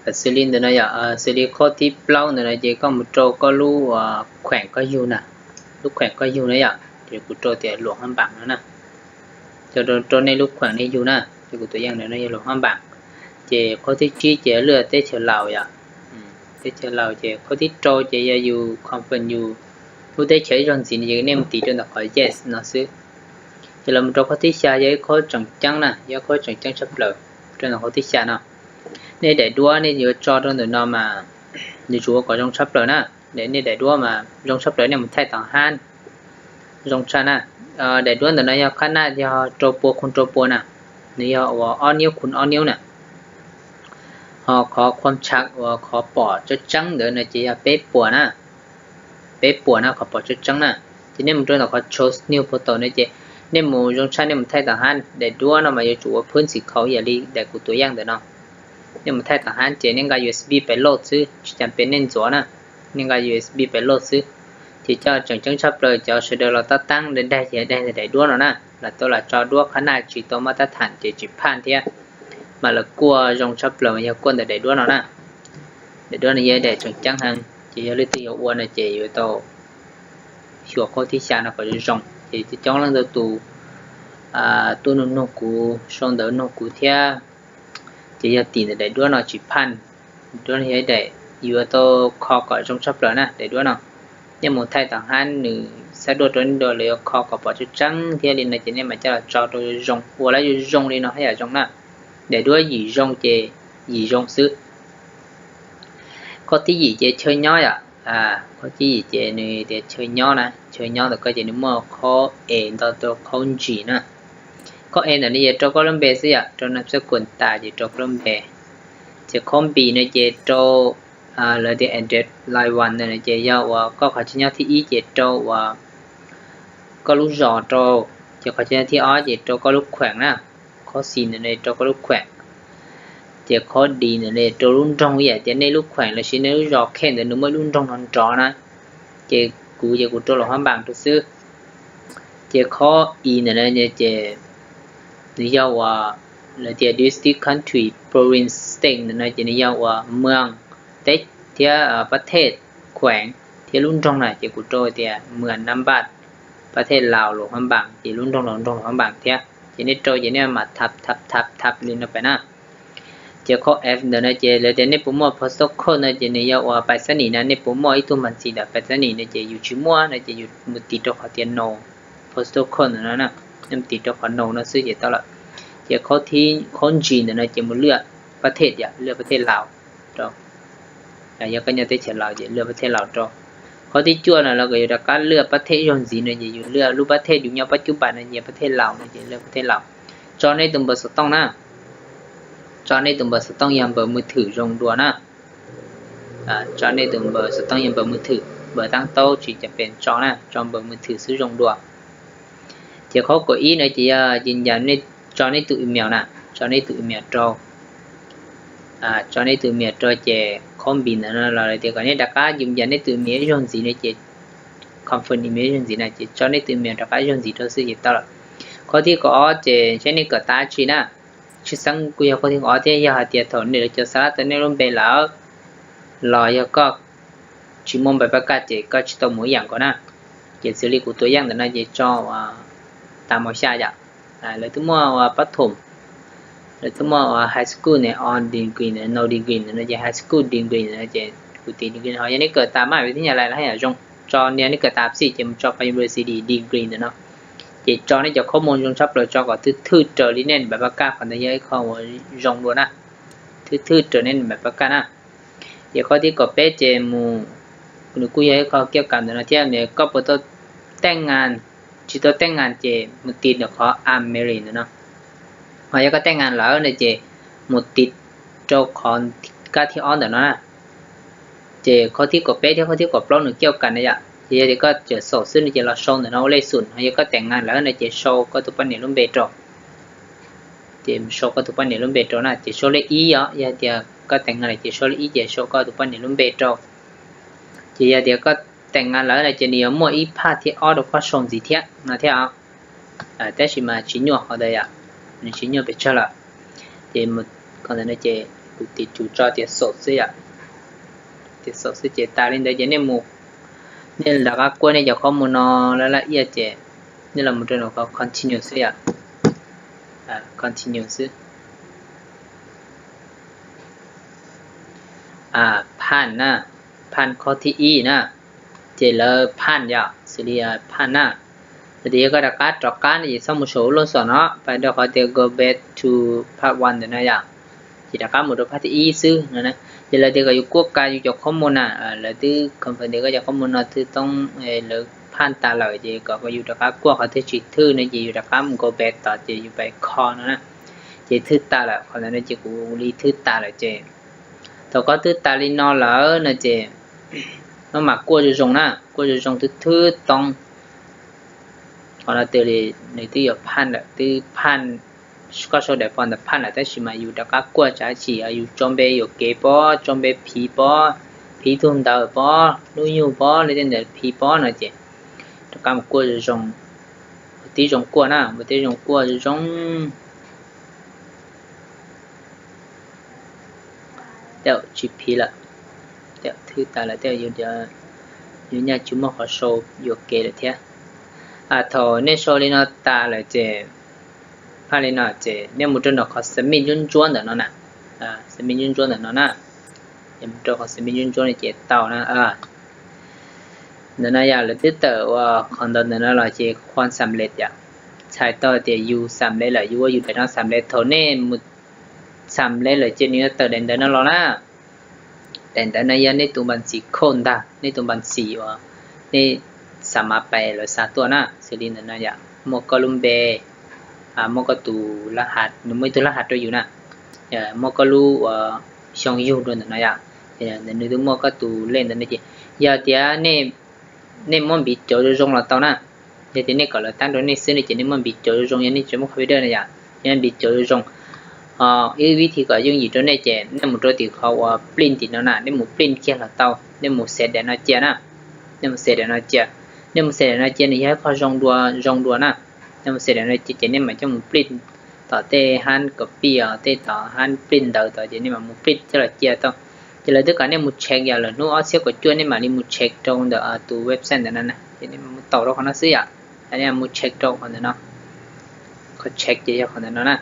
Xws li ntawm no yom, xws li qhov thib plaub ntawm no ces koj mus rau koj lub khueem koj yug na, lub khueem koj yug na yom, ces kuv rau tias luam hab npaam no na. Rau nej lub khueem nej yug na, ces kuv tuam yeej ntawm no yog luam hab npaam. Ces qhov thib tsib ces lwaj teb chaws Laus yom, teb chaws Laus ces qhov thib rau ces yog yus confirm yus lub teb chaws ib zaug ntxiv no ces nej mus tiv rau ntawm qhov yes no xwb. Ces los mus rau qhov thib xya yog ib qhov tseem ceeb na, yog ib qhov tseem ceeb tshaj plaws rau ntawm qhov thib xya no. Nej daim duab nej yuav tso rau ntawm no mas nws tsuas ua kom zoo tshaj plaws na. Nej daim duab mas zoo tshaj plaws nej mus thaij tom hab zoo tshaj na. Daim duab ntawm no yog qhab naj yog rau pua khun rau pua na, nws yog uas ob niub khun ob niub na. Ho qhov khuam tsham uas qhov pom tseeb tseeb ntawd no ces yog peb puas na, peb puas na qhov pom tseeb tseeb na. Ces nej mus rau ntawm qhov choose new photo no ces nej mus zoo tshaj nej mus thaij tom hab. Daim duab no mas yuav tsum ua phwb ntxim khaus ib yam li daim kuv tuam yeej ntawm no. Nej mus thaij tom hab ces nej nqa U S B pais load xwb, tsis tas pem nej ntxuav na, nej nqa U S B pais load xwb. Ces coj tseem ceeb tshaj plaws cov sawv daws los tab taab daig daig ces daig daim duab no na, lam tau lam tso duab qhab naj tsis tau mab tab tham ces tsis phaj thiab. Mas lawv kuaj zoo tshaj plaws mas yog kuaj ntawm daim duab no na. Daim duab no yog daim tseem ceeb heev ces yog leej twg yuav ua no ces yuav tau xyuas qhov thib xya no kom zoo zoo. Ces coob leej ntau tus tuaj nug nug kuv, sau ntawv nug kuv thiab. Ces yog tim ntawm daim duab no tsis phaj. Daim duab no yog daim yuav tau kho kom zoo tshaj plaws na, daim duab no. Nej mus thaij tom hab nws xab duaj rau nej dua lawv yuav kho kom pom tseeb tseeb thiab li no ces nej mam coj los tso rau zoo, ua lawv zoo zoo li no haj yam zoo na. Daim duab yim zoo ces yim zoo xwb. Qhov thib yim ces chaw nyob yom. Qhov thib yim ces nws tias chaw nyob na, chaw nyob ntawm koj ces nws muaj qhov A nto rau qhov G na. Qhov A ntawm no ces rau koj lub npe xwb yom, rau nab xab kuas tas ces rau koj lub npe. Ces qhov B no ces rau lawv tias address line one no ces yog uas koj qhov chaw nyob thib ib ces rau uas koj lub zos rau, ces qhov chaw nyob thib ob ces rau koj lub khueem na. Qhov C ntawm no rau koj lub khueem. Ces qhov D ntawm no rau lub nroog, yam tias nej lub khueem los sis nej lub zos kheej ntawd nws muaj ib lub nroog nrov nrov na. Ces kuv ces kuv rau luam hab npaam rau xwb. Ces qhov E ntawm no ces nws yog uas lawv tias district, county, province, state ntawm no ces nws yog uas moos, teb thiab pab thej, khueem thiab lub nroog na, ces kuv rau tias moos Nab Npaj, pab thej Laus luam hab npaam, ces lub nroog Laus nroog luam hab npaam thiab. Ces nej rau ces nej mam thab thab thab thab li no pem na. Ces qhov F ntawm no ces lawv tias nej puas muaj postal code no ces nws yog uas pais xab nim na, nej puas muaj ib tug mas ntxim ntawm pais xab nim no ces yus tsis muaj no ces yus mus tiv rau qhov tias no, postal code ntawm no na, nej mus tiv rau qhov no no xwb ces tau lawm. Ces qhov G ntawm no ces mus lwaj pab thej yom, lwaj pab thej Laus rau. Yog koj nyob teb chaws Laus ces lwaj pab thej Laus rau. Qhov thib cuaj no los kom yus rov qab lwaj pab thej ib zaug ntxiv no ces yus lwaj lub pab thej yus nyob pab cub npas no ces pab thej Laus no ces lwaj pab thej Laus. Tso nej tus npawb xov tooj na. Tso nej tus npawb xov tooj yog npawb mws thwm zoo dua na. Tso nej tus npawb xov tooj yog npawb mws thwm, npawb tab taub tsis cov pes tso na, tso npawb mws thwm xwb zoo dua. Ces qhov kaum ib no ces yog tso nej tus email na, tso nej tus email rau. Tso nej tus email rau ces qhov B ntawm no los tias kom nej rov qab yus yam nej tus email ib zaug ntxiv no ces confirm email ib zaug ntxiv na ces tso nej tus email rov qab ib zaug ntxiv rau xwb ces tau lawm. Qhov thib kaum ob ces saib nej kawm tag dab tsi na. Tshwj xeeb kuj yog qhov thib kaum ob thiab, yog hais tias thaum nej lawv cov xa lab tau nej lub npe lawm los yog koj tsis muaj npaim pab kaj ces koj tsis tau mus ib yam nkaus na. Ces xws li kuv tua yeej ntawm no ces tso uas tas mos xya yom. Lawv twb muaj uas pab thum, lawv twb muaj uas high school ne, on degree ne, no degree ntawm no ces high school degree ntawm no ces kuv tiv degree no. Ho yog nej kawm tas mab vim thib nyab lais los haj yam zoo, tso nej kawm tas xij ces mus tso pa university degree ntawm no. Ces tso nej cov khob moo zoo tshaj plaws tso kom thwj thwj raws li nej npaim pab kaj, qhov ntawd yog ib qho uas zoo dua na. Thwj thwj raws nej npaim pab kaj na. Ces qhov thib kaum peb ces mus, nws kuj yog ib qho kiaj kam ntawm no thiab, koj puas tau teej ngas, tsis tau teej ngas ces mus tiv ntawm qhov I'm married ntawm no. Ho yog koj teej ngas lawm no ces mus tiv rau qhov kab thib ob ntawm no na. Ces qhov thib kaum peb thiab qhov thib kaum plaub nws kiaj kam na yom, ces yog tias koj tseem xaum xwb no ces los sau ntawm no ua lej xum, ho yog koj teej ngas lawm no ces sau koj tus poj niam lub npe rau. Ces sau koj tus poj niam lub npe rau na, ces sau lej ib os, yog tias koj teej ngas lawm ces sau lej ib ces sau koj tus poj niam lub npe rau. Ces yog tias koj teej ngas lawm no ces nws yuav muaj ib phaj thib ob rau koj sau ntxiv thiab no thiab os. Tab sis mas tsis nyuaj qhov ntawd yom, nws tsis nyuaj pes tsawg lawm. Ces mus qhov ntawd no ces Kuv tiv tsum tso tias xaum xwb yom. Tias xaum xwb ces tas li ntawd ces nej mus, nej rov qab kuaj nej cov qhob mus no laj laj iaj ces nej los mus rau nram qhov continue xwb yom. Continue xwb. Phaj na, phaj qhov thib ib na, ces lawv phaj yom, xws li phaj na. Lawv tias yog koj rov qab rov qab no ces txhob mus saum lub xom no, pais rau qhov tias go back to part one ntawm no yom. Ces rov qab mus rau phaj thib ib xwb no. Ces lawv tias kom yus kuaj ka yus cov qhob mus na, lawv twb confirm tias koj cov qhob mus no twb toob, lawv phaj tas lawm ces kom yus rov qab kuaj qhov thwj tsis thwj no ces yus rov qab mus go back tod ces yus pais kho no na. Ces thwj tas lawm, qhov ntawd no ces kuv li thwj tas lawm ces thaum koj thwj tas li no lawm no ces no mam kuaj zoo zoo na, kuaj zoo zoo thwj thwj toob. Qhov no twb li nws twb yuav phaj lawm, twb phaj, koj sau daim file ntawd phaj lawm tab sis mas yus rov qab kuaj tsam sim yus tso npe yuam kev pob, tso npe phiv pob, phiv tug ntawv pob, hnub nyoog pob, li tej ntawd phiv pob no ces rov qab mus kuaj zoo zoo, ua tib zoo kuaj na, ua tib zoo kuaj zoo zoo. Tej tsis phiv lawm, tej thwj tas lawm tej yuav nyaj tsis muaj qhov sau yuam kev lawm thiab. Thaum nej sau li no tas lawm ces phaj li no ces nej mus rau nram qhov submit ntsuab ntsuab ntawm no na, submit ntsuab ntsuab ntawm no na. Mus rau qhov submit ntsuab ntsuab no ces tau na. Ntawm no yog lawv twb tawm ua qhov ntawd ntawm no los ces qhuas xam lej yom. Txhais tau tias yus xam lej lawm, yus ua yus daim no xam lej. Thaum nej mus xam lej lawm ces nws yuav tawm daim ntawv no los na. Daim ntawv no yog nej tus npa ntxim khauj ntag, nej tus npa ntxim uas nej xav mas pais lawv xa tuaj na, xws li ntawm no yom, muaj koj lub npe, muaj koj tus laj hav, nws muaj ib tug laj hav rau yus na, muaj koj lub uas xyoo yug rau ntawm no yom, nws twb muaj koj tus lej ntawm no ces yog tias nej muab npiv cauv zoo zoo los tau na. Yog tias nej kom lawv tab rau nej xwb no ces nej muab npiv cauv zoo zoo, yog nej tsis muaj computer no yom, nej npiv cauv zoo zoo. Ib vib thi kom yooj yim rau nej ces nej mus rau tim qhov uas print tim no na, nej mus print kiag los tau, nej mus xev daim no cia na. Nej mus xev daim no cia, nej mus xev daim no cia nws yog ib qho zoo dua zoo dua na. Nej mus xev daim no cia ces nej mam coj mus print tom tej hab copy os, tej tom hab print ntawv tod ces nej mam mus print coj los cia tau. Ces lawv twb kom nej mus check yom, lwm hnub ob txhiab kaum cuaj nej mam li mus check rau ntawm tus website ntawm no na, ces nej mam mus taus rau qhov no xwb yom. Nej mus check rau qhov ntawm no, qhov check ces yog qhov ntawm no na.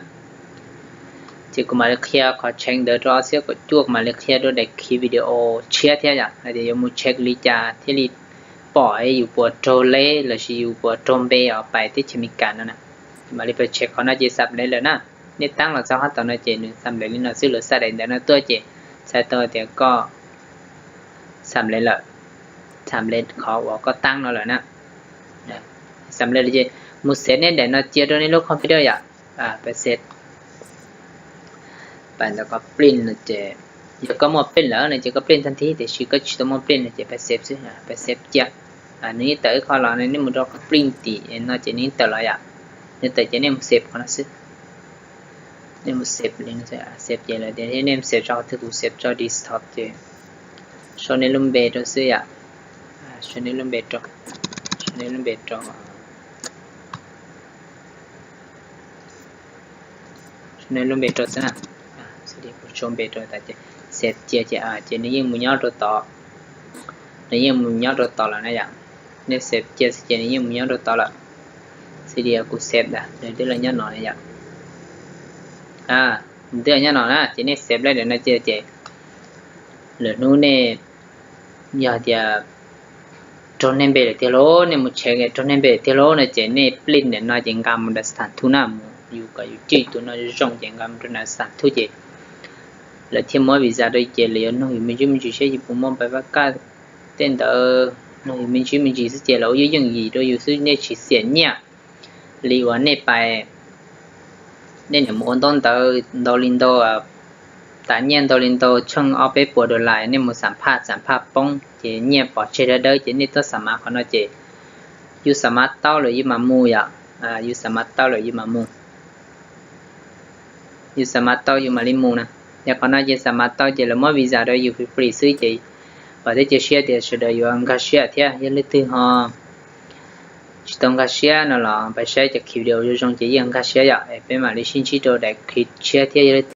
Ces kuv mam li qhia qhov check ntawd rau ob txhiab kaum cuaj, kuv mam li qhia rau daim khiv video tshiab thiab yom, hais tias yuav mus check li cas thiaj li pom yus puas raug lej lossis yus puas raug npe os pais teb chaws Amelikas no na. Mam li pais check qhov no ces xam lej lawm na. Nej tab los txog qhov tom no ces nws xam lej li no xwb, lawv xa daim ntawv no tuaj ces txhais tau tias koj xam lej lawm, xam lej qhov uas koj tab no lawm na. Xam lej lawm ces mus xev nej daim no cia rau nej lub computer yom. Pais xev, pais ntawm qhov print no ces yog koj muaj print lawm no ces koj print tag nthi, tiam sis koj tsis tau muaj print no ces pais xev xwb, pais xev cia. Nws yeej tawm ib qho los, nej mus rau qhov print tim no ces nws yeej tawm los yom. Nws tawm ces nej mus xev qhov no xwb. Nej mus xev li no, xev ces lawv tias nej mus xev tso, qhov twg kuv xev tso desktop ces sau nej lub npe rau xwb yom. Sau nej lub npe rau, sau nej lub npe rau, sau nej lub npe rau xwb na. Sau npe rau tas ces xev cia ces, ces nws yeej mus nyob rau tod, nws yeej mus nyob rau tod lawm na yom. Nej xev cia xwb ces nws yeej mus nyob rau tod lawm. Xws li kuv xev ntag, nws twb los nyob no na yom. Nws twb los nyob no na ces nej xev lawm daim no cia ces lwm hnub nej yog tias raug nej npe lawm tiag lauj, nej mus check raug nej npe lawm tiag lauj no ces nej print daim no ces nqa mus nram xab thum na, mus yus kom yus cwj tus no zoo ces nqa mus rau nram xab thum ces lawv thiaj muab visa rau ces lawv yuav nug yus me ntsis me ntsis saib yus puas muaj npe pab kaj tej ntawd, nug yus me ntsis me ntsis xwb ces lawv ua yooj yooj yim rau yus xwb, nej tsis xiam nyiaj li uas nej pais, nej niam mus ua ntaub ntawv ntau li ntau, tas nyiaj ntau li ntau tsheej ob peb puas dollar, nej mus xam phaj xam phaj poob ces nyiaj pov tseg dawb dawb ces nej tuaj xam mav qhov no ces yus xam mav tau lawm yus mam mus yom. Yus xam mav tau lawm yus mam mus, yus xam mav tau yus mam li mus na. Yog qhov no ces xam mav tau ces lawv muab visa rau yus free free xwb ces vam thiab cia siab tias sawv daws yuav nkag siab thiab. Yog leej twg ho tsis tau nkag siab no los pab saib cov clip video zoo zoo ces yeej nkag siab yom. Es peb mam li sib ntsib rau daim clip tshiab thiab, yog leej twg